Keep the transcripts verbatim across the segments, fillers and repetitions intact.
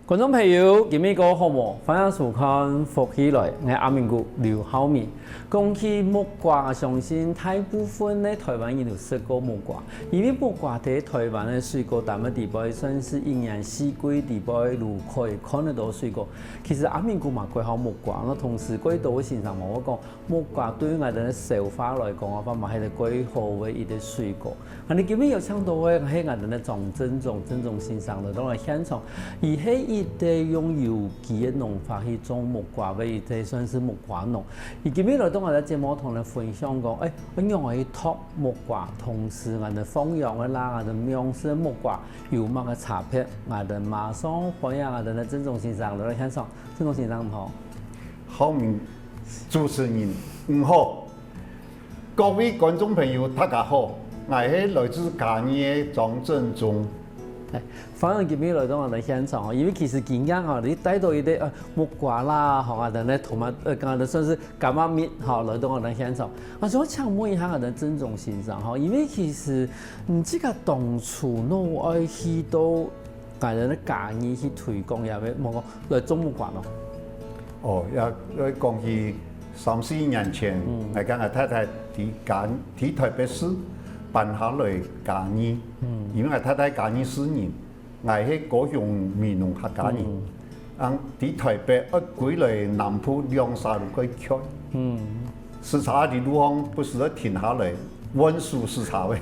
觀眾朋友，今晡日過好無？歡迎收看《福氣來》，𠊎阿明哥劉浩明。講起木瓜，相信大部分个臺灣人都食過木瓜，因為木瓜在臺灣个水果擔仔底背，算是一年四季底背都可以看得到水果。其實阿明哥嘛蓋好木瓜，𠊎同時蓋多个先生問𠊎講，木瓜對𠊎兜个消化來講个話嘛，係一個蓋好个一個水果。 𠊎兜今晡日邀請到个係𠊎兜个張正忠，正忠先生來到𠊎現場。佢係一個用有機个農法去種木瓜个一個算是木瓜農。佢今晡日來到𠊎兜節目同𠊎兜分享講，欸，仰般去擇木瓜，同時𠊎兜放養个啦，𠊎兜養殖个木瓜有麼个差別？𠊎兜馬上歡迎𠊎兜个正忠先生來到現場。正忠先生好。浩明主持人，你好。 各位觀眾朋友，大家好，𠊎係來自嘉義个張正忠。欸，歡迎今晡日來到𠊎兜現場哦，因為其實今晡日吼，你帶到一個，呃，木瓜啦，吼，啊，等等，同埋，呃，剛剛的算是柑仔蜜，吼，來到𠊎兜現場。啊，想請問一下𠊎兜正忠先生，吼，因為其實，嗯，這個當初哪會去到 𠊎兜个嘉義去推廣，也無講來種木瓜咯。哦，也，也講起三四年前，嗯。𠊎跟𠊎太太在嘉，在臺北市搬下來嘉義，嗯。因為𠊎太太嘉義市人，𠊎係高雄美濃客家人。嗯。啊，在臺北愛歸來南部兩儕都蓋近。嗯。駛車在路項不時愛停下來，換手駛車位。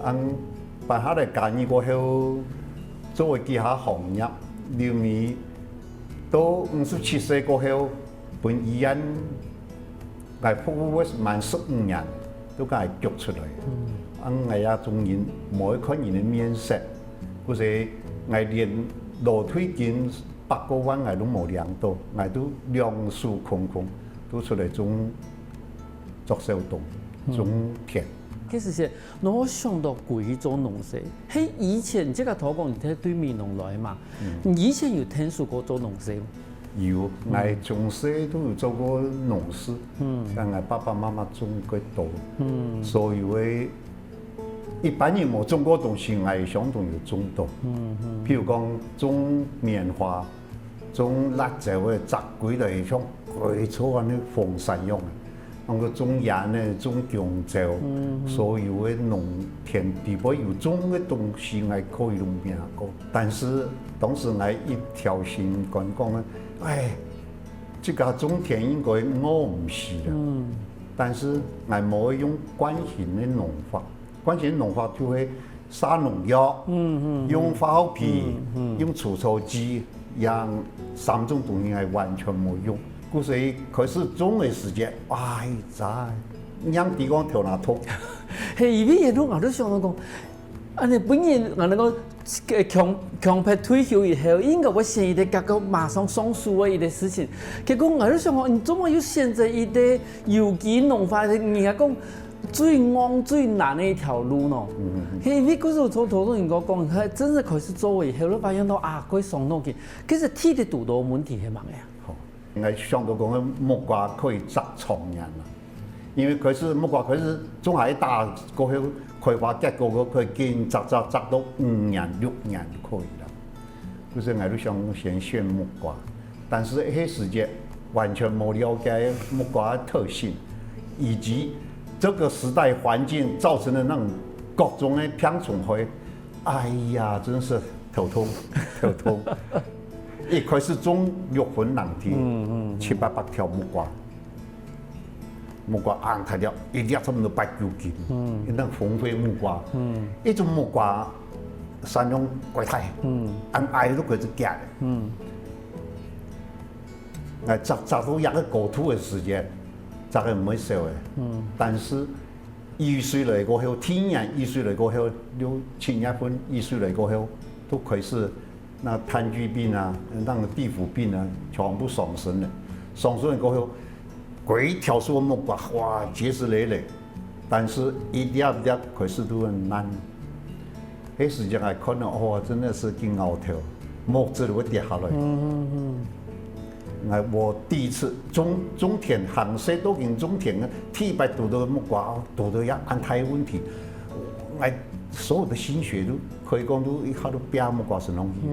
恁搬下來嘉義過後，做了幾下行業，留尾到五十七歲過後，分醫院，𠊎服務滿十五年，都共𠊎逐出來。嗯。恁𠊎這種人，無愛看人个面色，故所𠊎連勞退金百過萬𠊎都無領到，𠊎都兩手空空，都出來種，做小農，嗯。種田。其實係 𠊎想到歸去做農事，係以前這個頭講你係對美濃來嘛？嗯。你以前有𢯭手過做農事無？有，嗯。𠊎從細都有做過農事，嗯。像𠊎爸爸媽媽種過多，嗯。所以會，一般人無種過東西，𠊎相當有種到。嗯，嗯。譬如講種棉花， 種辣椒个摘歸來像歸座恁呢豐收樣啊。恁个種菸呢，種芎蕉，嗯，嗯。所有个農田底背有種个東西，𠊎可以攏摸過。但是當時𠊎一條心肝講啊，哎，自家種田應該餓毋死啦。嗯。但是𠊎無用慣行个農法，慣行農法就係 撒農藥，嗯，嗯，嗯。用化學肥，嗯，嗯。用除草劑，這三種東西𠊎完全無用。故所以開始種个時節，哎呀，仰知講頭那痛。係，因為𠊎都，𠊎都想到講，恁呢本人，𠊎能夠，呃，強，強迫退休以後，應該會選一個較，較馬上上手个一個事情。結果𠊎都想講，你怎麼又選擇一個有機農法？人家講， 最戇最難个一條路喏。嗯，嗯，嗯。係，因為故所頭，頭先人講，講，佢真正開始做以後，你發現到啊，蓋傷腦筋。其實第一堵著問題係麼个啊？好，𠊎想到講个木瓜可以摘長年啦，因為開始木瓜開始種下去打過後，開花結果，可以緊摘摘摘到五年、六年就可以了。 故所𠊎就想先選木瓜，但是該時節完全無了解木瓜个特性，以及這個時代環境造成的那種各種的病蟲害，哎呀，真是頭痛，頭痛。一開始種六分零地，嗯，嗯，嗯。七八百條木瓜。 木瓜恁大粒，一粒差不多八九斤，嗯。該紅灰木瓜，嗯。該種木瓜產量蓋大，嗯。恁矮都可以食个。嗯。𠊎摘，摘到這個高度个時節，摘个毋會少个。嗯。但是雨水來過後，天然雨水來過後，六七月份雨水來過後，都開始 該炭疽病啊，該地府病啊，全部上身了。上身了過後，歸條樹木瓜，哇，結實累累，但是一粒一粒開始都很爛。該時節𠊎看了，哇，真的是緊搖頭，木子都會跌下來。嗯，嗯，嗯。𠊎，我第一次種，種田，行事都緊種田个，第一擺堵著木瓜，堵著這恁大問題。𠊎 所有个心血都可以講都一下都變木瓜身上去。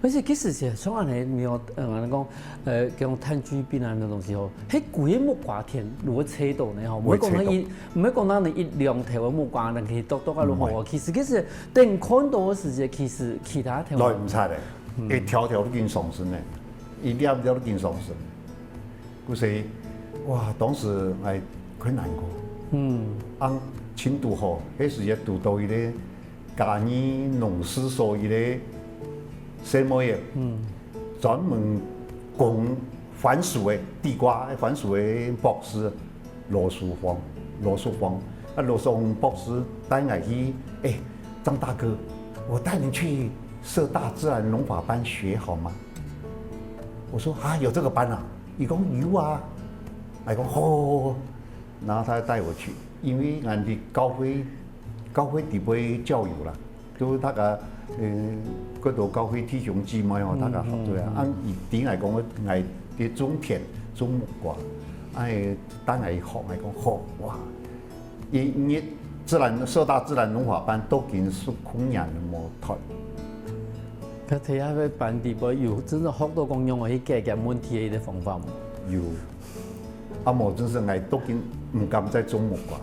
而且其實係像恁樣，你有呃，人講呃，講炭疽病啊，那東西吼，係歸个木瓜田都會吹到呢吼，毋會講到一，毋會講到你一兩頭个木瓜，人可以剁剁啊，如何？其實其實等看到个時節，其實其他頭來毋差咧，一條條都緊上身呢，一粒粒都緊上身。 故所，哇，當時𠊎盡難過。嗯，恁盡堵好，該時節堵到一個嘉義農試所一個細妹仔，嗯，專門供番薯个，地瓜番薯个博士羅淑芳，羅淑芳，啊羅淑芳博士帶𠊎去，欸，張大哥，我帶你去社大自然農法班學好嗎？ 我說啊，有這個班啊？佢講有啊。𠊎講好，好，好，好。然後他帶我去，因為𠊎在教會，教會底背教友啦，就大家，呃，各多教會弟兄姊妹吼，大家好，對啊。啊，佢對𠊎講，𠊎在種田，種木瓜，哎，帶𠊎學，𠊎講好，哇， 一日自然，社大自然農法班都緊十空年無斷。佢在該个班底背有真正學到講仰仔去解決問題个一個方法無？有，啊無真正𠊎都緊毋敢再種木瓜。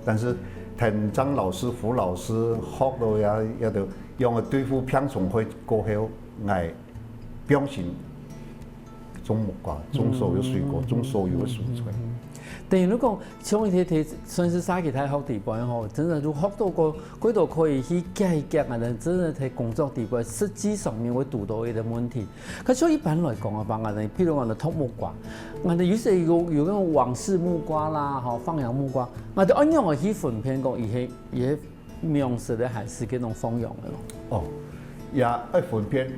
但是聽張老師、胡老師學到也也都用个對付病蟲害過後，𠊎放心 種木瓜，種所有水果，種所有个蔬菜。等於你講，像一些在算是社區大學底背吼，真正就學到過，過多可以去解決啊，真正在工作底背，實際上面會堵到一個問題。可是一般來講啊，幫啊，譬如講，種木瓜，啊，有些有有那種網式木瓜啦，吼，放養木瓜，啊，就恁樣去分辨講，佢係佢係 網式个還係該種放養个咯？哦，也愛分辨，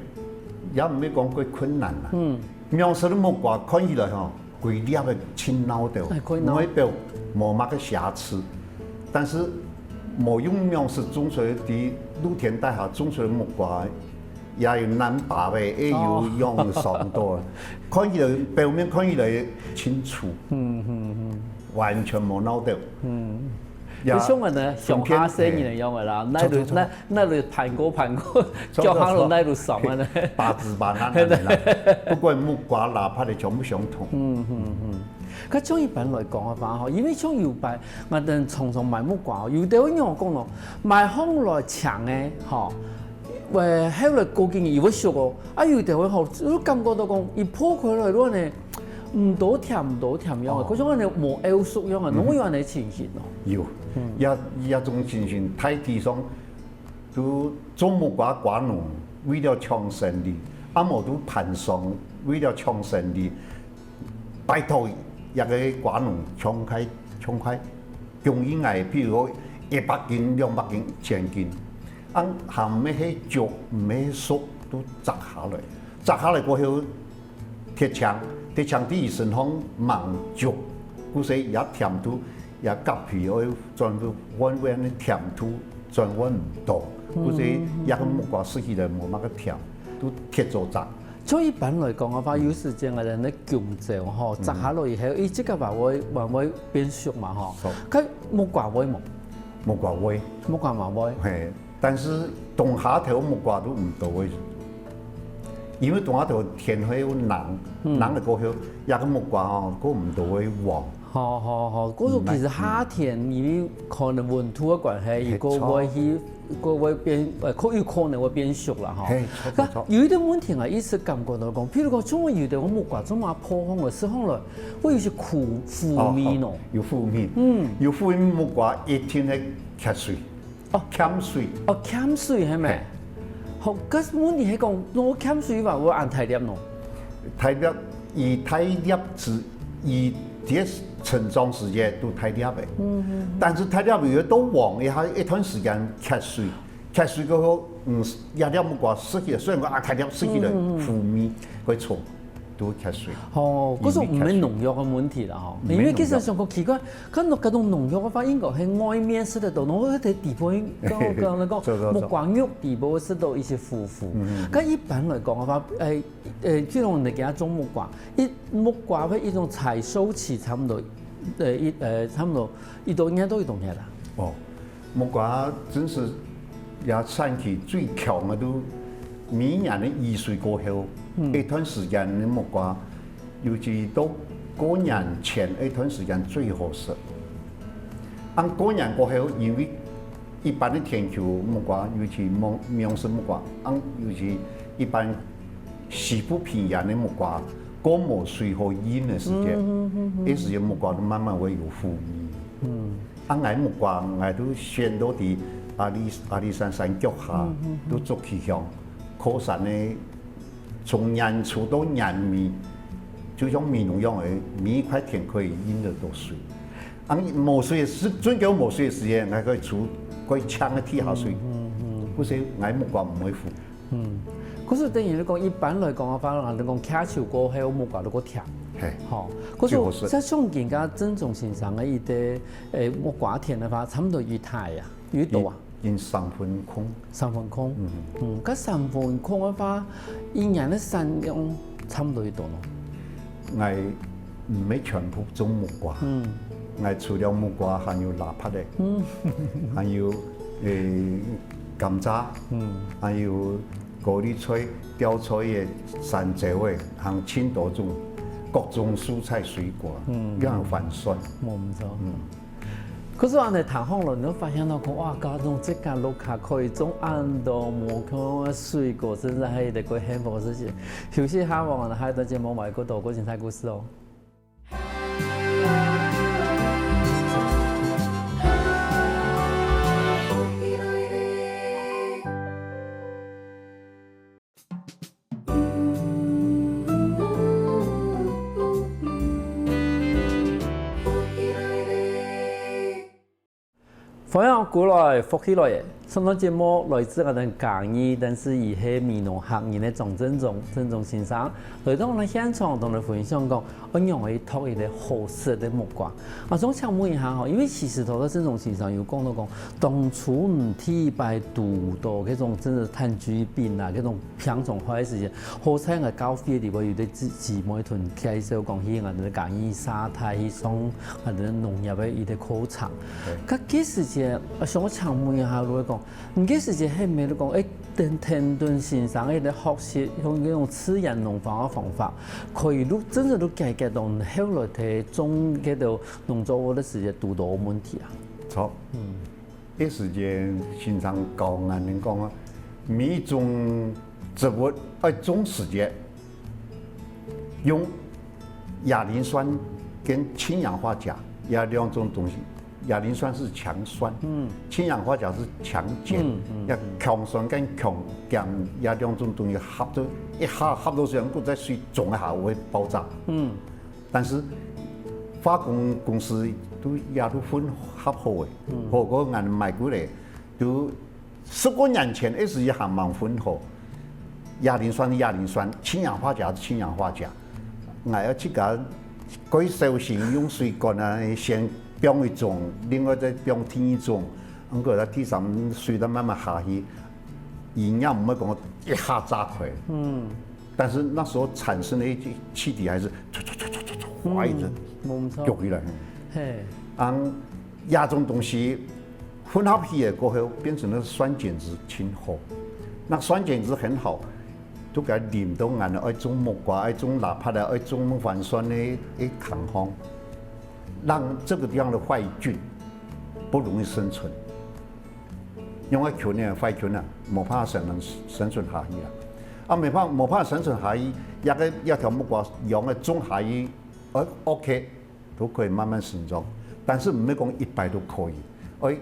也毋係講過困難啦。嗯，網式个木瓜看起來吼，歸粒个盡鬧兜，外表無麼个瑕疵，但是無用網式種出來，在露天底下種出來个木瓜，也有爛疤个，也有用傷到个，看起來表面看起來清楚，嗯嗯嗯，完全無鬧兜。嗯。 就像𠊎呢，鄉下細人个樣个啦，哪路哪哪路盤過盤過，腳下路哪路爽啊呢？八字板啊，不管木瓜、桡耙个全部相同。嗯嗯嗯。該像一般來講个話吼，因為像有擺，𠊎等常常買木瓜吼，有兜人講咯，買上來青个吼，會後來過幾日又會熟哦，啊有兜人吼，就感覺到講，佢破開來咯呢， 毋多甜，毋多甜樣个，好像恁樣無漚熟樣个，攏有恁樣情形哦。有，這這種情形，大體上，就種木瓜瓜農為了搶生理，啊無就盤商為了搶生理，拜託這個瓜農搶快搶快，供應𠊎，譬如講一百斤、兩百斤、千斤，啊還毋係熟，毋係熟，就摘下來，摘下來過後， 忒青，忒青在佢身項吂熟，故所這甜度，這柑皮愛轉換換个甜度轉換毋到，故所這个木瓜食起來無麼个甜，就忒早摘。像一般來講个話，有時節𠊎等个弓蕉吼，摘下來以後，佢自家還會還會變熟嘛吼。該木瓜會無？木瓜會。木瓜嘛會。嘿， 但是冬下頭木瓜都毋多个，因為冬下頭天氣又冷，冷了過後，這个木瓜吼，過毋多會黃。好好好，故所其實夏天因為可能溫度个關係，佢過會去，過會變，呃，可有可能會變熟啦吼。嘿，著著著。有一個問題啊，一直感覺到講，譬如講，像有兜木瓜，做麼破殼个時候了，會有些苦苦味喏。有苦味，嗯，有苦味木瓜一定係缺水。 哦，欠水。哦，欠水係無？好，可是問題係講，若欠水話，會恁大粒喏。大粒，佢大粒時，佢這成長時節都大粒个。嗯嗯。但是大粒有个到黃，一下一段時間缺水，缺水過後，嗯，這粒木瓜食起來，雖然講啊大粒食起來，苦味會重。 都會缺水。哦，該種毋係農藥个問題啦吼，因為其實想講奇怪，看到該種農藥个話，應該係外面食得到，然後在底部，剛剛講木瓜肉底部食到一些苦苦。該一般來講个話，誒誒，這種人家種木瓜，一木瓜个一種採收期差不多，呃一呃差不多一多年到一多年啦。哦，木瓜真係這產期最強个，都每年个雨水過後，嗯。一段時間个木瓜，尤其到過年前一段時間最好食。恁過年過後，因為一般个田區木瓜，尤其芒、芒果木瓜，恁尤其一般西部平原个木瓜，過無水好蔭个時節，嗯，嗯，嗯，嗯。該時節木瓜都慢慢會有苦味。嗯。 啊，𠊎木瓜，𠊎都選到在阿里、阿里山山腳下，嗯，嗯，嗯。都做起香。靠山个，從年初到年尾，就像美濃樣个，每一塊田可以蔭得到水。啊，無水个時，準夠無水个時間，𠊎可以出，可以搶个地下水。嗯，嗯，嗯。故所𠊎木瓜毋會苦。 嗯，可是等於你講，一般來講个話，人講徛樹過後，木瓜就過甜。嘿，吼，可是最好食。像今下正宗先生个一個，誒，木瓜田个話，差不多幾大啊？有幾多啊？已經三分空。三分空。嗯。嗯，該三分空个話，一年个產量差不多幾多呢？ 𠊎毋係全部種木瓜。嗯。𠊎除了木瓜，還有蘿蔔仔，嗯。還有，誒，甘蔗，嗯。還有高麗菜、吊菜仔、山椒仔，還有盡多種各種蔬菜水果，嗯。也還有番酸。無毋著。嗯。可是恁樣聽下來，你會發現到講，哇，家中自家屋下可以種恁多無共个水果，真係一個幾幸福个事情。休息一下，𠊎等下一段節目，還有更多過精彩故事哦。 歡迎歸來，福氣來了！上段節目來自𠊎等嘉義，但是佢係美濃客人个張正宗，正宗先生，來到𠊎等現場，同𠊎等分享講，愛仰般擇一個好食个木瓜。啊，想請問一下吼，因為其實頭先正宗先生有講到講，當初你第一擺堵到該種真係炭疽病啊，該種病蟲害个時節，好彩𠊎教會裡背有個姊、姊妹同介紹講去𠊎等个嘉義社大去上𠊎等農業个一個課程。對。該該時節，啊，想請問一下，如果講，你該時節係毋係講，誒，跈、跈等先生个學習，用該種自然農法个方法，可以入、真正入解決到後來在種該兜農作物个時節堵到个問題啊？著。嗯。 該時節先生教𠊎等講啊，每一種植物愛種時節，用亞磷酸跟氫氧化鉀這兩種東西。亞磷酸係強酸，嗯。氫氧化鉀係強鹼，嗯，嗯，這強酸跟強鹼這兩種東西合到一下，合到時，佢在水中下會爆炸。嗯。 但是化工公司都也都混合好个，嗯。好過𠊎買過來，都十過年前，該時也還吂混好。亞磷酸係亞磷酸，氫氧化鉀係氫氧化鉀。𠊎愛自家蓋小心，用水管啊，先放一種，另外再放第二種，恁樣在第三水再慢慢下去，佢也毋會講一下炸開。嗯。 但是那時候產生的一些氣體還是唰唰唰唰唰滑一陣，嗯，無錯。浮起來。嘿。啊，這種東西混合起來過後，變成了酸鹼值盡好。那酸鹼值很好，就給它淋到𠊎等愛種木瓜、愛種蘿蔔的、愛種木番酸的一墾項，讓這個地方的壞菌不容易生存。 用个菌呢，壞菌啊，無辦法生存、生存下去啊。啊，無辦、無辦法生存下去，這個、這條木瓜秧个種下去，呃，OK，都可以慢慢成長，但是毋係講一擺都可以，愛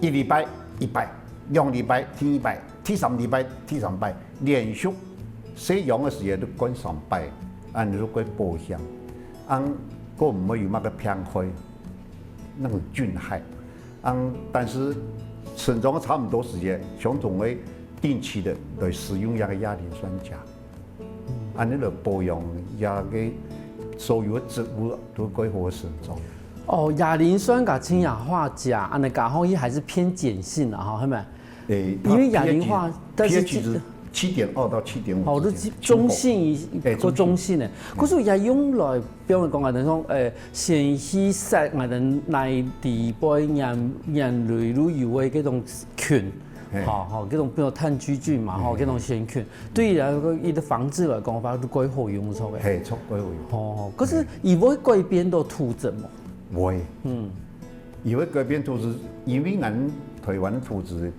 一禮拜一擺，兩禮拜第二擺，第三禮拜第三擺，連續生秧个時間都灌三擺，恁樣就會保險，恁樣就毋會有麼个病害，那種菌害。 嗯，但是成長差毋多時節，相同會定期个來使用這個亞磷酸鉀，恁樣來保養這個所有个植物都較好个成長。哦，亞磷酸佮氫氧化鉀，恁樣講吼，佢還是偏鹼性个吼，係無？誒，因為亞磷化，它但是，pH值，七点二到七点五之间，哦，就中性一，哎，中性。个中性个。嗯。可是也用來，比方講啊，等於講，呃，先去設𠊎等內地杯原，原料就有个這種菌，嘿。吼，吼，這種比如炭疽菌嘛，吼，嗯。這種細菌，對於來講，佢个防治來講，反而係較好用，著个。嘿，著，較好用。哦，可是佢會改變到土質無？會。嗯。 佢會改變土質，因為𠊎台灣土質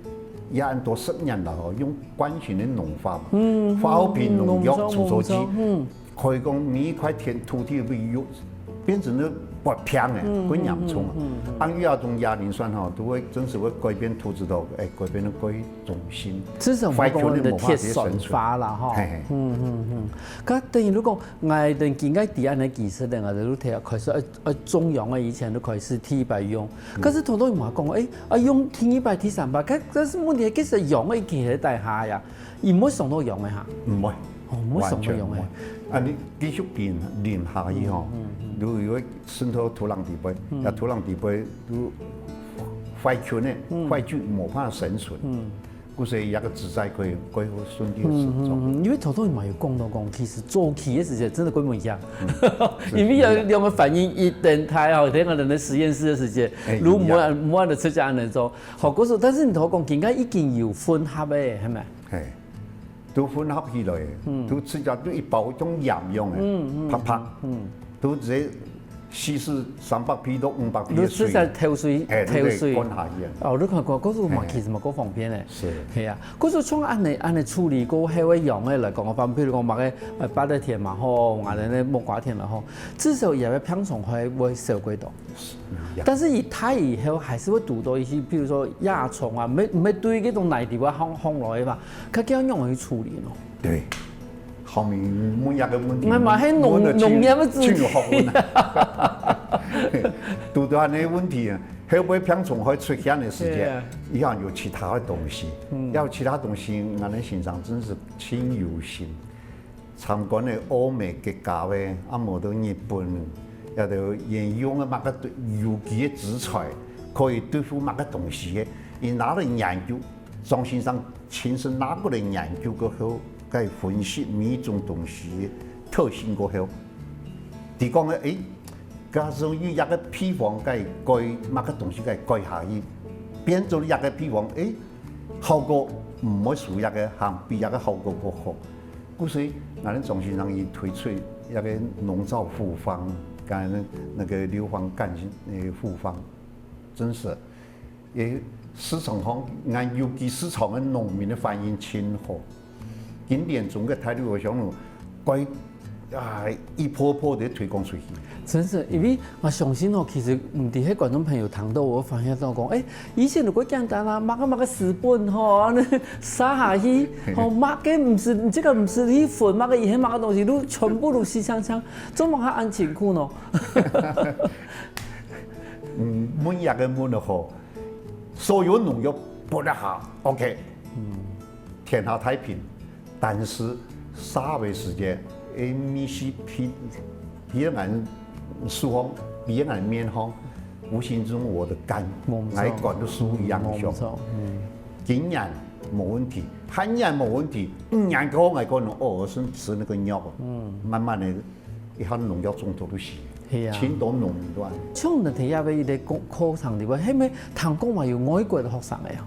也恁多十年了吼，用慣性个農法嘛，嗯，化學品、農藥、嗯，除草劑，農藥，嗯。可以講每一塊田土地會有變成了發病个，嗯，會嚴重啊。嗯，嗯，嗯，嗯。啊，又要種亞磷酸吼，都會真實會改變土質个，哎，改變个改中性。至少毋好講𠊎等个鐵酸法啦，吼。壞菌个無法度生存。嘿，嘿。嗯，嗯，嗯。該等於如果𠊎等今个知恁个技術呢，𠊎等就開始愛 呃，種秧个以前就開始第一擺用。嗯。可是頭頭佢嘛講，欸，啊，用第二擺、第三擺，可，可是問題，其實秧个已經在底下呀，佢毋會傷到秧个哈？毋會。哦，毋會傷到秧个。完全毋會。啊，你繼續淋，淋下去吼，嗯，嗯，嗯。就會滲透土壤底背，嗯。啊，土壤底背就壞菌呢，嗯。壞菌無法生存。嗯。 故所以這個植栽可以，可以順利个生長。嗯，嗯，嗯，因為頭頭你嘛有講到講，其實早期个時節真个較危險，嗯，是，因為有兩个反應一等待吼，天可能在實驗室个時節，欸，如果有影。無按，無按照自家恁樣做，好，故所，但是你頭講，今个已經有混合个，係咪？嘿，都混合起來，嗯。都自家都一包種鹽用个，嗯，嗯，啪啪，嗯。 都直接稀釋三百P到五百P个水。就直接透水，欸，透水。對，對，灌下去啊。哦，你看，看，故所嘛，嘿。其實嘛，較方便个。是。係啊，故所像恁樣，恁樣處理過後个秧个來講个話，比如講，麼个，呃，芭樂田嘛，吼，嗯。啊，恁樣木瓜田啦，吼，至少也會病蟲害會少幾多。是，嗯，呀。但是佢大以後還是會堵到一些，比如說害蟲啊，毋係，毋係對該種泥地啊，放，放落去嘛，該該仰般去處理呢？ 對，後面問這個問題，𠊎嘛係農，問得真，農業个子弟。真有學問啊。堵到恁樣个問題啊，後尾病蟲害出現个時節，對啊。佢還有其他个東西，嗯。要其他東西，𠊎等先生真是真有心。參觀个歐美國家个，啊，無到日本，也都沿用个麼个有機个植材，可以對付麼个東西个，佢拿來研究， 張先生親身拿過來研究過後，該分析每一種東西个特性過後，佢講个，欸，假使有一個配方該改，麼个東西該改下去，變做一個配方，欸，效果毋會輸一個，還比一個效果較好。故所以，𠊎等張先生佢推出一個農照複方，跟那個硫磺乾，呃，複方，真是 欸，市場上，𠊎有機市場个農民个反應真好。今年中國大陸个香爐，該，啊，一波波个推廣出去。真是，因為𠊎相信哦，其實毋知係觀眾朋友聽到，𠊎發現到講，欸，以前就較簡單啊，麼个麼个蝕本吼，恁樣撒下去，吼，麼个毋係，這個毋係去分，麼个以前麼个東西，都全部都係像像，做麼个恁辛苦呢？ 嗯，問這個問得好，所有農藥分一下，OK，嗯。天下太平。但是撒个時節，欸，味緒鼻，鼻个人手項，鼻个人面項，無形中我个肝，無錯。𠊎肝都受影響。無錯，嗯。今年無問題，下年無問題，五年過後，𠊎可能偶爾是吃那個藥，嗯。慢慢个 一下農藥中毒都死，係啊。盡多農民都恁。像你頭下个一個課，課程裡背，係毋係聽講話有外國个學生个啊？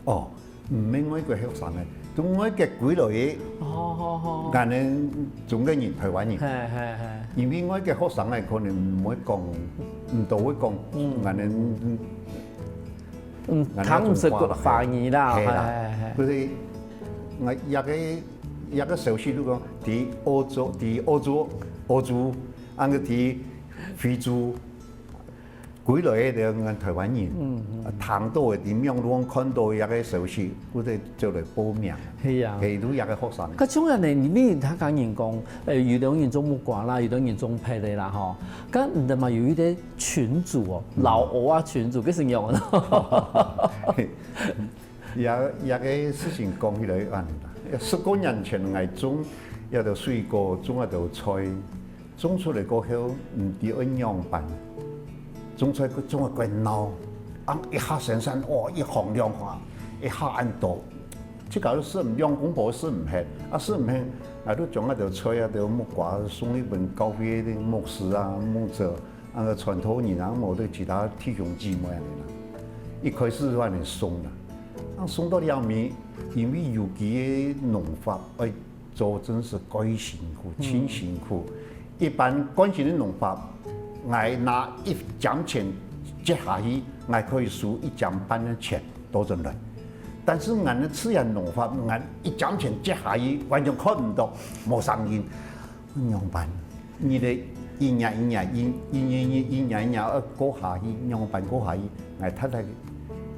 哦，毋係外國學生个，都外國歸來个。哦，好，好。𠊎等中國人、台灣人。係，係，係。因為外國學生个可能毋會講，毋多會講，嗯。𠊎等，嗯，嗯，𠊎等聽毋識華語啦，係啦。係，係，係。所以，𠊎這個 這個消息就講，在歐洲，在歐洲，歐洲，還有在非洲，歸來个𠊎台灣人，嗯，嗯。聽到个，在網路上看到个這個消息，𠊎就走來報名。係啊。係，都這個學生。該像恁樣呢，你，你聽人講，欸，有兜人種木瓜啦，有兜人種別个啦，吼。該你等嘛有一個群組哦，嗯。老歐啊群組，該係仰般呢？ 這，這個事情講起來恁樣啦，十過年前𠊎種一兜水果，種一兜菜，種出來過後，毋知愛仰般。種出來，種啊怪擼，啊，一下生產，哦，一行兩行，一下恁多，自家都食毋，兩公婆食毋忒，啊，食毋忒，啊，就將該兜菜啊，兜木瓜送去分教會个牧師啊、牧者，啊，傳道人啊，無對其他弟兄姊妹恁樣啦。一開始就恁樣送啦，啊，送到了尾，因為有機个農法愛做，真是蓋辛苦，盡辛苦。一般慣性个農法，𠊎拿一針錢接下去，𠊎可以收一針半个錢倒轉來。但是𠊎个自然農法，𠊎一針錢接下去，完全看毋到，無聲音。仰般？你个一年一年，一，一年一，一年一年，呃，過下去，仰般過下去？𠊎太太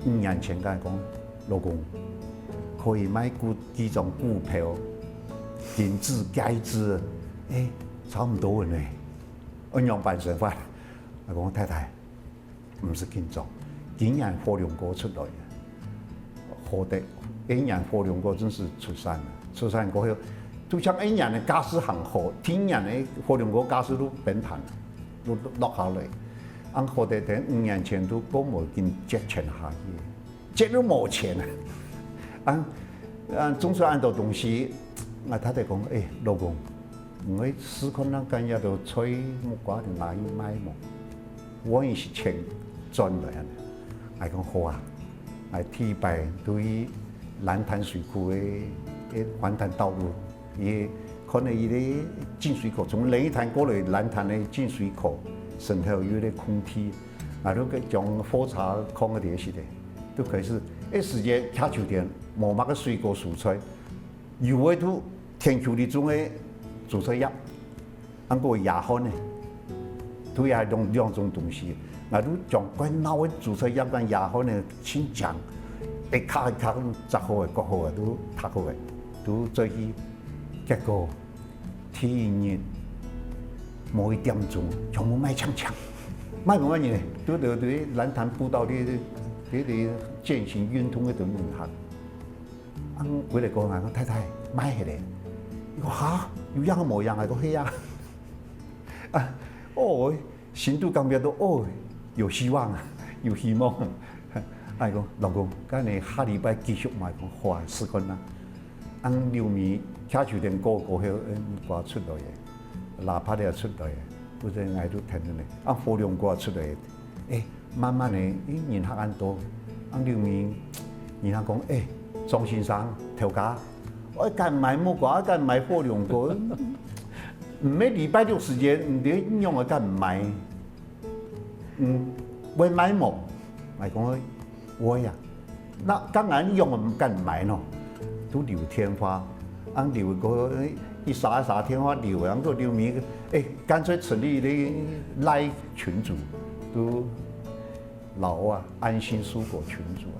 五年前跟𠊎講，老公，可以買股，幾張股票，銀子、戒指，欸，差毋多了呢。我仰般生活？𠊎講，太太，毋使緊張，今年火龍果出來了，好得，今年火龍果真是出產了，出產過後，就像今年个價數還好，今年个火龍果價數都崩盤，都落下來，恁好得等五年前都過無緊借錢下去。 這都無錢啊。啊，啊，種出恁多東西，𠊎太太講，欸，老公，你愛試看啊，該兜菜、木瓜就拿去賣無？萬一係錢轉來啊。𠊎講好啊，𠊎第一擺對蘭潭水庫个，个環潭道路，佢看到一個淨水口，從另一潭過來蘭潭个淨水口，脣頭有一個空地，啊，就將貨車囥个地方个。 都開始，一時節，徛樹田，無麼个水果蔬菜，有个都田坵裡種个蔬菜葉，還過野番呢，都也兩，兩種東西。𠊎都將該摎个蔬菜葉跟野番呢，盡靚，一卡一卡摘好个，割好个，都糴好个，都做去，結果 第二日，無一點鐘，全部賣淨淨。賣分麼人呢？都，都，都蘭潭步道裡，裡，裡踐行運動个都人客。啊，歸來講啊，講太太，賣忒咧。佢講哈，有樣無樣啊，講係啊。啊，哦， 心肚感覺到，哦，有希望啊，有希望啊。啊，佢講，老公，該你下禮拜繼續賣，講好啊，試看啊。恁後尾，徛樹田過，過後，欸，木瓜出來个，抐菝也出來个，或者𠊎都聽到呢，啊，火龍果出來个，欸，慢慢个，欸，人客恁多，恁後尾，人客講，欸，莊先生，頭家，𠊎敢買木瓜，𠊎敢買火龍果， 毋係禮拜六時節，毋知仰會敢買？嗯，會買無？𠊎講會啊。那當然仰會毋敢買喏？都留電話，啊留个一儕一儕電話留，然後留名，欸，乾脆成立一個LINE群組，都 摎啊，安心蔬果群組啊。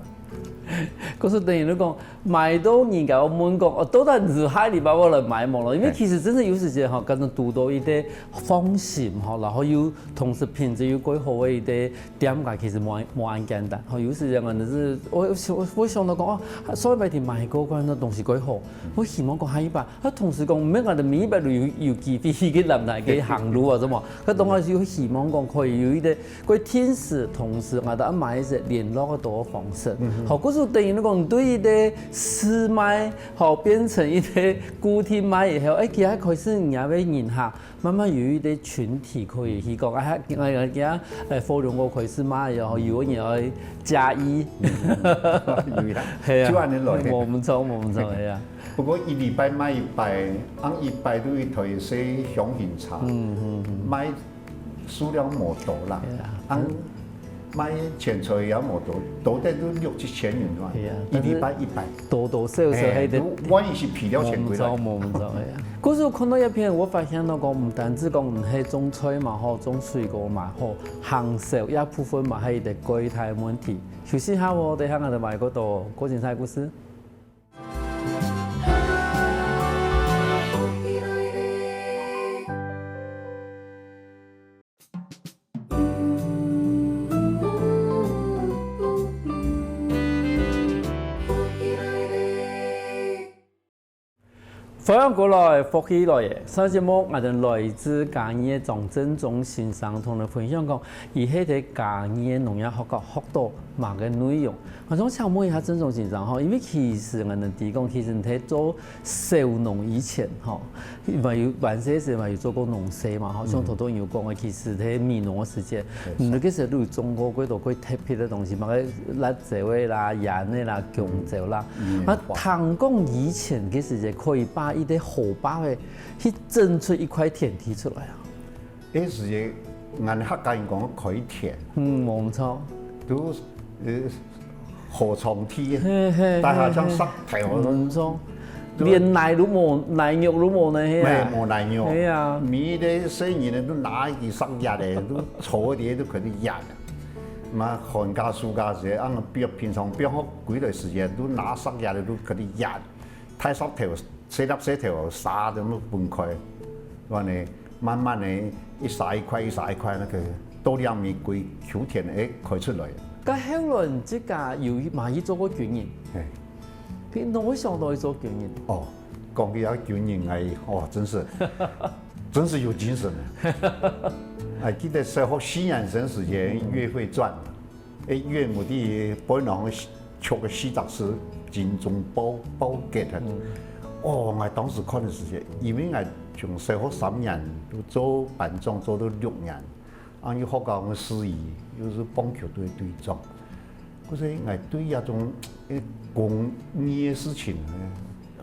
故所等於你講，買到人家問講，哦，到底係下禮拜𠊎來買無咯？因為其實真係有時節吼，可能堵到一個放心吼，然後又同時品質又蓋好个一個店家，其實無，無恁簡單吼。有時節可能係，𠊎，𠊎，𠊎想到講，哦，上禮拜天買過，看到東西蓋好，𠊎希望講下禮拜，啊同時講，毋免講每一擺都有，有機會去蘭潭該行路啊，係無？該當然係有希望講可以有一個 過定時，同時𠊎兜也買一些聯絡个多个方式。好，故所等於你講對一個試賣，好，變成一個固定賣以後，欸，佢還開始人家个人客，慢慢有一個群體可以去講，啊，𠊎，𠊎，𠊎，欸，火龍果開始賣哦，有个人愛加一。有啦，係啊，就恁樣來个。無毋著，無毋著，係啊。不過一禮拜賣一擺，恁一擺都一台細廂型車，嗯，嗯，嗯。賣 數量無多啦，係啊。恁賣青菜也無多，多得都六七千銀嘛，係啊，一禮拜一擺。多多少少，係，係个。萬一係賠了錢歸來。無毋著，無毋著，係啊。故所看到一片，𠊎發現到講，毋單止講毋係種菜嘛好，種水果嘛好，行銷這部分嘛係一個蓋大个問題。休息下哦，等下𠊎兜還過多過精彩故事。歡迎過來，福氣來了。上節目，𠊎兜來自嘉義个張振中先生同𠊎分享講，佢係在嘉義个農業學校學到麼个內容。𠊎想請問一下振中先生吼，因為其實𠊎兜知講，其實你在做小農以前吼，還有還細時還有做過農事嘛吼，像頭頭有講个，其實在美濃个時間，你該時都有種過幾多幾特別个東西，麼个辣椒个啦、莧个啦、弓蕉啦。啊，聽講以前个時間可以把一個河壩个 去整出一塊田地出來啊。該時節，𠊎客家人講開田，嗯，無錯。都，呃，河床地，嘿嘿，大家像石頭，無錯。連泥都無，泥肉都無呢，係啊。無，無泥肉。係啊。每一個細人呢，都拿一支石仔个，都坐在都可以壓个。嘛，寒假、暑假時，啊，平常放學歸來時間，都拿石仔个，都可以壓。大石頭、細粒石頭，沙都分開，然後呢，慢慢的一沙一塊，一沙一塊，那個到兩米幾，秋天會開出來。該後來你自家有嘛去做過軍人？嘿。你哪會想到去做軍人？哦，講起這軍人，哎，哦，真是，真是有精神啊！哎，記得小學四年生時間，岳會傳。 欸，岳母在背囊著个四隻字，精忠報，報國个。哦，𠊎當時看个時節，因為𠊎從小學三年就做班長，做到六年，啊，又學校个司儀，又係棒球隊隊長，故所以𠊎對這種，欸，公益个事情呢，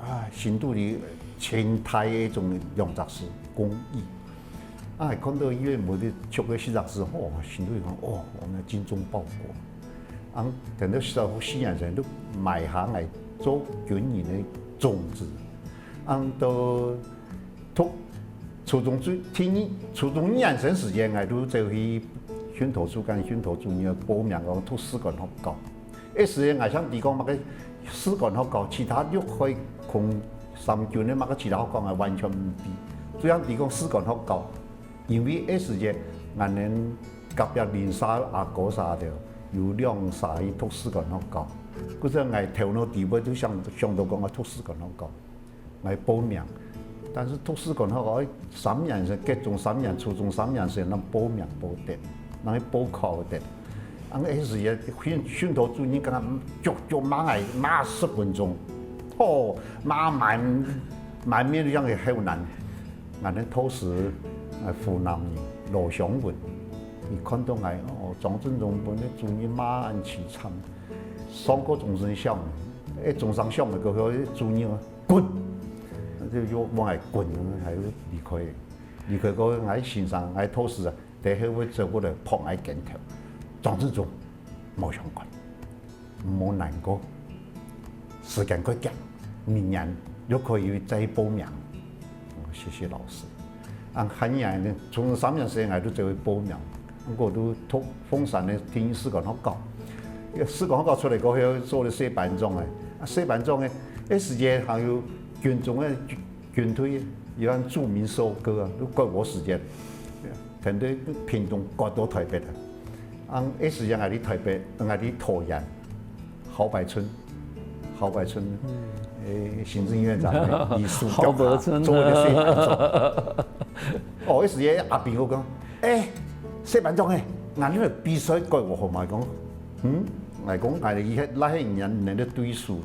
啊，心肚裡盡大个一種兩隻字，公益。啊，看到岳母个著个四隻字，哦，心肚裡講，哦，𠊎愛精忠報國。啊，等到小學四年生就埋下來做軍人个種子。啊，到讀初中最，第二，初中二年生時間，𠊎就走去訓導處，跟訓導主任報名講讀士官學校。 該時節𠊎想知講麼个士官學校，其他陸海空三軍个麼个其他學校𠊎完全毋知，只想知講士官學校，因為該時節𠊎等隔壁鄰舍阿哥儕兜有兩儕去讀士官學校，故所𠊎頭腦底背就想，想到講愛讀士官學校。 來報名。但是讀士官學校愛三年生，國中三年、初中三年生，正報名報得，正去報考得。啊，該時个訓，訓導主任敢若逐逐罵𠊎，罵十分鐘，吼，罵滿，滿面像个口瀾。𠊎等導師，呃，湖南人，羅湘文，佢看到𠊎，哦，張振中分个主任罵恁悽慘，上課鐘聲響，欸，鐘聲響了過後，主任 滾！就，就往外滾，還係離開。離開過後，𠊎先生，𠊎導師啊，在後背走過來拍𠊎肩頭。張振中，無相干，毋好難過。時間過遽，明年又可以再報名。哦，謝謝老師。 啊，下年呢，從三年生𠊎就走去報名，毋過就讀鳳山个第二士官學校。該士官學校出來過後，做了細班長个。啊，細班長个，該時節還有軍中个軍，軍隊，有恁著名首歌啊，就國語時間，跈等屏東趕到臺北啊。啊，該時節𠊎在臺北，𠊎在桃園，郝柏村。 郝柏村，欸，行政院長，李書豪柏村做个細班長。哦，該時个阿兵哥講，欸，細班長欸，𠊎等比賽國語好無？講，嗯，𠊎講，𠊎等以前哪會人，人个對手。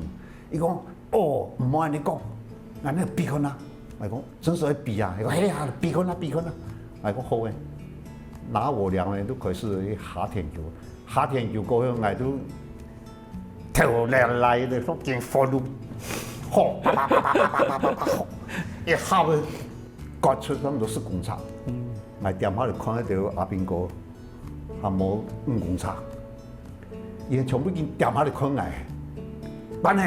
佢講，哦，毋好恁樣講，𠊎等比看啊。𠊎講，真係愛比啊？佢講，係啊，比看啊，比看啊。𠊎講，好欸。拿我倆呢，就開始下田球。下田球過後，𠊎就 頭來來个福建火爐，吼，啪啪啪啪啪啪啪啪，吼，一下子割出差毋多十公尺。𠊎點下來看該兜阿兵哥，還無五公尺，佢全部已經點下來看𠊎。辦呢，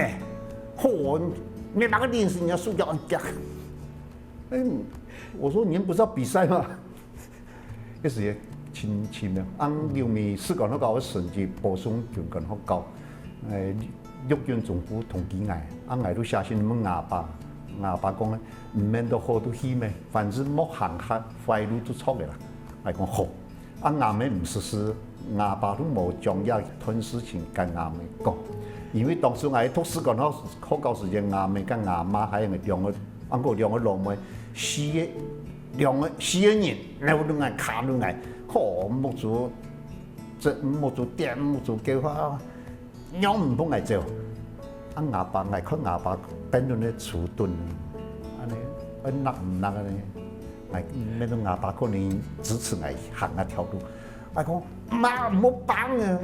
吼，你哪個年生人家手腳恁遽？嗯，我說你們不是要比賽嗎？ 該時也盡，盡妙。啊，留美士官學校个成績保送軍官學校，欸，陸軍中部通知𠊎，啊，𠊎就寫信問吾爸，吾爸講，毋免到好就去咩，反正莫行較壞路就著个啦。𠊎講好。啊，吾姆毋識事，吾爸都無將這段事情跟吾姆講，因為當時𠊎讀士官學，學校時間，吾姆跟吾媽還有兩個啊，該兩个老妹，四个，兩个，四个人，扭等𠊎，卡等𠊎，吼，目珠，這目珠點，目珠叫啊，仰毋分𠊎走。啊，吾爸，𠊎看吾爸變到呢遲鈍，恁呢，愛拿毋拿恁呢，𠊎，變到吾爸可能支持𠊎行該條路。𠊎講，媽，毋好放啊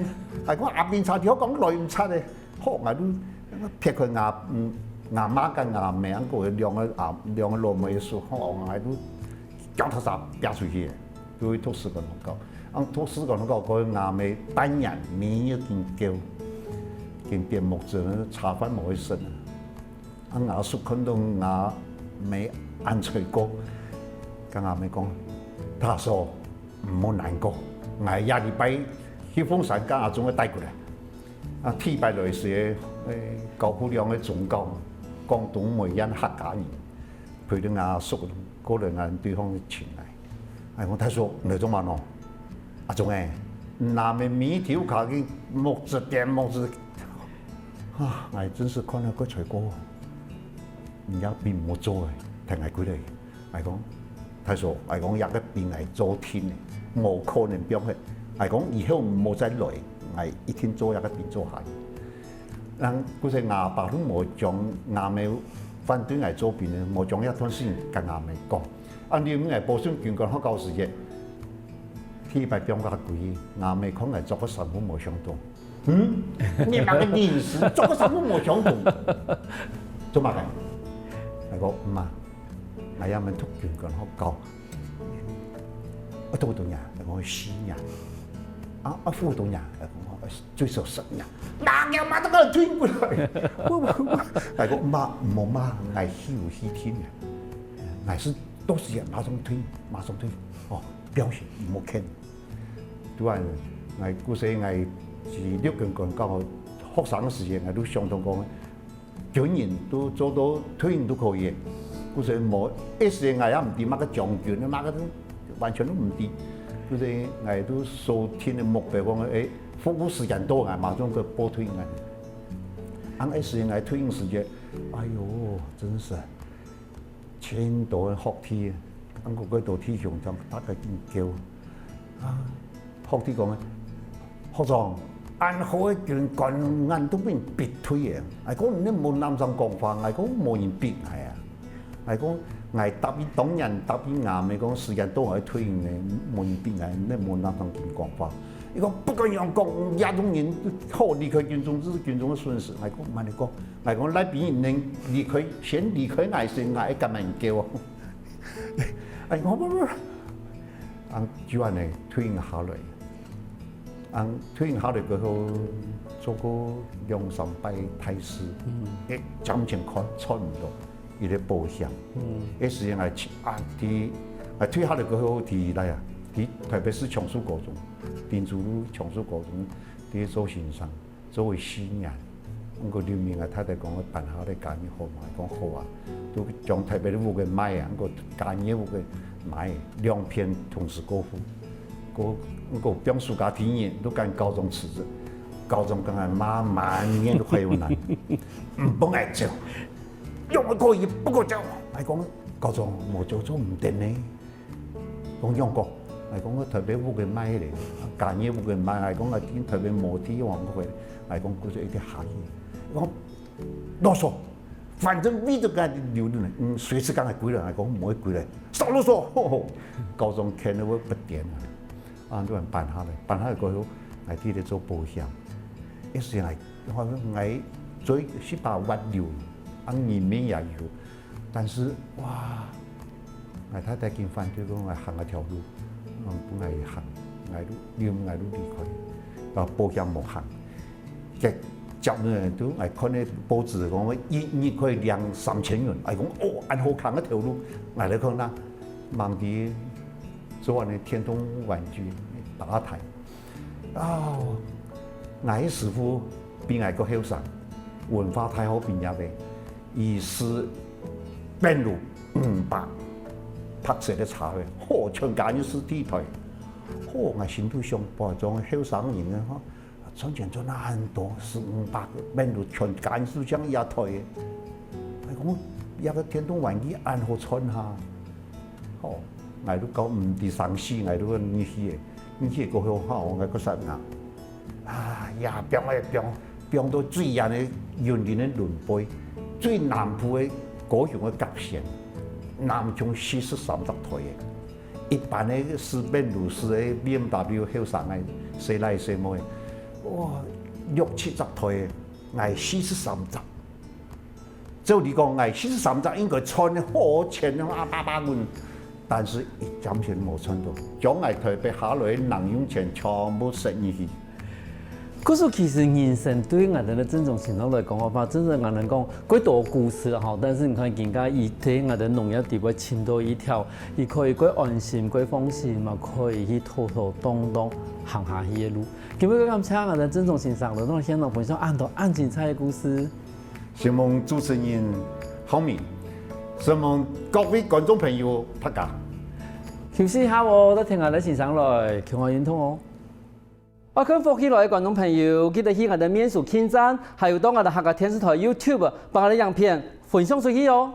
！𠊎講，阿明差就好講來毋差咧。 好，𠊎就撇開吾，嗯，吾媽佮吾姆，還有兩个啊，兩个老妹个手，好，𠊎就腳踏踏跛出去，就去讀士官學校。啊，讀士官學校，該吾姆半夜每日緊噭，緊點目汁，茶飯無去食啊。啊，吾叔看到吾姆恁衰過，佮吾姆講：「大嫂，毋好難過，𠊎下禮拜去鳳山佮阿忠仔帶過來。」 啊，第一擺來時，誒，交付兩个忠告，廣東梅縣客家人，陪等阿叔過來，𠊎對方尋來。𠊎講：「大叔，你來做麼个？」「阿忠仔，吾姆每日頭下个目汁點目汁。」啊，𠊎真係看了蓋衰過，你也並無做誒，聽𠊎講咧。 𠊎講：「大嫂，」𠊎講，「這个病𠊎做定咧，無可能放忒。」𠊎講：「以後毋好再來，𠊎一定做這个病做下去。」人故所吾爸都無將吾姆反對𠊎做兵个，無將這段事情佮吾姆講。啊，你毋係保送軍官學校時節，第一擺放假歸去，吾姆看𠊎著个衫褲無相同， 「嗯？你麼个意思？著个衫褲無相同？做麼个？」𠊎講：「媽，𠊎也毋係讀軍官學校。」「啊，讀幾多年？」𠊎講：「四年。」「啊，啊，服幾多年？」𠊎講：「啊，最少十年。」「媽呀，媽，這个退過來！」𠊎講：「媽，毋好罵，𠊎去有去聽个。」 「𠊎係到時啊，馬上退，馬上退。」「哦，放心，毋好譴。」就恁，𠊎故所𠊎係陸軍官教學生个時節，𠊎都想同講，軍人都做到退伍都可以。故所無，一時𠊎也毋知麼个將軍，麼个都完全都毋知。故所𠊎都鎖定个目標，講，誒，服務時間到，𠊎馬上去報退伍。恁一時𠊎退伍時節，哎喲，真係 盡多个學弟，還過幾多弟兄，大家緊噭。啊，學弟講：「學長，恁好个軍官，𠊎都分人逼退个。」𠊎講：「你無男生講話。」𠊎講：「無人逼𠊎啊。」𠊎講：「𠊎答應，當然答應吾姆講時間到𠊎退伍个，無人逼𠊎，你無男生緊講話。」佢講：「不管仰講，這種人好離開軍中，這係軍中个損失。」𠊎講：「慢慢講。」 𠊎講：「來比你能離開，先離開𠊎先，𠊎會感恩你噭哦。」𠊎講：「不，不，不。」啊，就恁呢退伍下來。啊，退伍下來過後，做過兩三擺大使，嗯。誒，暫時看賺毋到，一个保險。嗯。該時間𠊎去，啊，去，啊，退下來過後，去哪啊？去台北市松樹高中，民族路松樹高中，去做先生。 做位四年。毋過劉明啊，太太講：「𠊎辦下來加入好無？」𠊎講：「好啊。」就將台北个屋个賣啊，毋過加入屋个賣，兩片同時過戶。過，毋過放暑假第二日，就趕校長辭職。校長講：「啊，媽，滿年都快有難，毋分𠊎走，仰會可以不過走？」𠊎講：「校長，無走做毋得呢。」 講仰講，𠊎講：「𠊎台北屋个賣咧，加入屋个賣。」𠊎講：「𠊎今台北無地方去。」𠊎講：「故所一定下去。」講：「老實，反正為著該留等，嗯，隨時趕緊歸來。」𠊎講：「毋會歸來。」「少囉嗦！」吼吼，校長譴到會發癲啊！啊，就恁辦下來，辦下來過後，𠊎弟弟做保險，一時𠊎，𠊎做一把斡流，啊，人命也有， 但是，哇，𠊎太太緊反對講𠊎行該條路，嗯，分𠊎行，𠊎就，因為𠊎就離開，啊，保險無行。結，接呢，就𠊎看該報紙講，一日可以領三千元，𠊎講，哦，恁好行个頭路，𠊎來看啦，忙地做恁呢電動玩具，打台。 哦，𠊎个師傅比𠊎較後生，文化大學畢業个，佢駛Benz五百，白色个車个，吼，全家人駛第一台。吼，𠊎心肚想，哇，種後生人啊，吼，賺錢賺到恁多，駛五百个Benz，全家人駛像一台个。𠊎講，這个天頂玩具恁好賺哈。吼，𠊎都講毋知生死，𠊎都講你去个，你去个過後吼，𠊎个煞硬。啊，也放个放，放到最遠个雲林个崙背，最南部个高雄个甲仙，南充四十三隻隊个。一般个斯賓魯斯个BMW後生个，細倈細妹，哇，六七隻隊个，𠊎四十三隻。 照理講，𠊎四十三隻應該賺好錢啊，百百銀，但是一針錢無賺到，將𠊎台北下來个零用錢全部食入去。故所其實人生對𠊎兜个鄭總先生來講个話，真正𠊎兜講，幾多故事啦吼，但是你看，今下佢在𠊎兜農業底背尋到一條，佢可以過安心、過放心，嘛可以去妥妥當當行下去个路。今日感謝𠊎兜鄭總先生來到現場分享恁多恁精彩个故事。 承蒙主持人浩明，承蒙各位觀眾朋友，大家。休息一下哦，再聽下來欣賞來，共下運動哦。愛看福氣來个觀眾朋友，記得去𠊎兜面書網站，還有到𠊎兜客家電視台YouTube，幫𠊎兜影片分享出去哦。